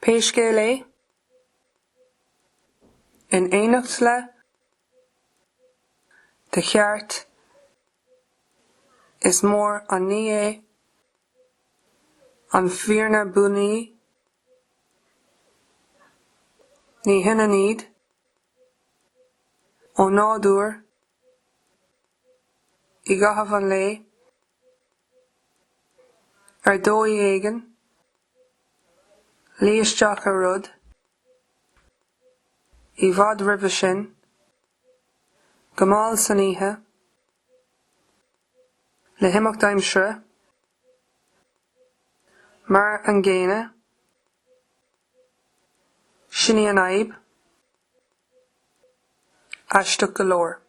Pé scéal é, in éineacht le, de cheart, is mór an ní é an fhírinne bunaidh, ní hionann iad, ó nádúr, i gcaitheamh an lae, ar dhóigh éigin, luí isteach ar rud, i bhfad roimhe sin, go mall san oíche, le himeacht aimsire, mar an gcéanna, sin í an fhadhb, aisteach go leor.